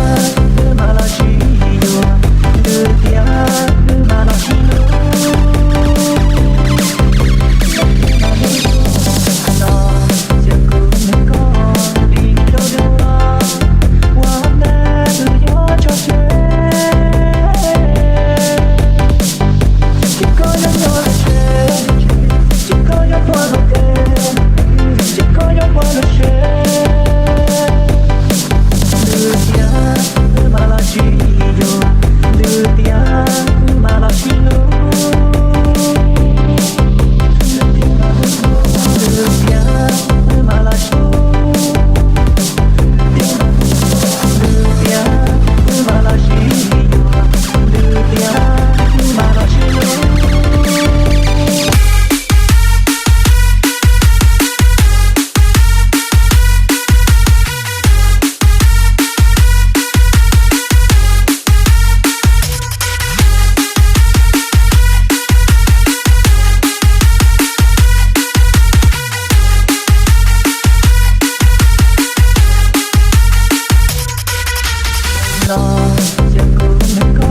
wb mam los sib yuav, lwm tiam wb mam los sib hlub. No, cia kuv nrog koj dim rau dua, ua ntej wb yuav tso tseg. Tsis koj yuav nyob lub tsev, tsis koj yuav tuaj lub tsev, tsis koj yuav tuaj lub tsev. Lwm tiam wb mam los sib yuav, lwm tiam wb mam los sib hlub. Lwm tiam wb mam los sib, lwm tiam wb mam los sib yuav, lwm tiam wb mam los sib hlub. No, cia kuv nrog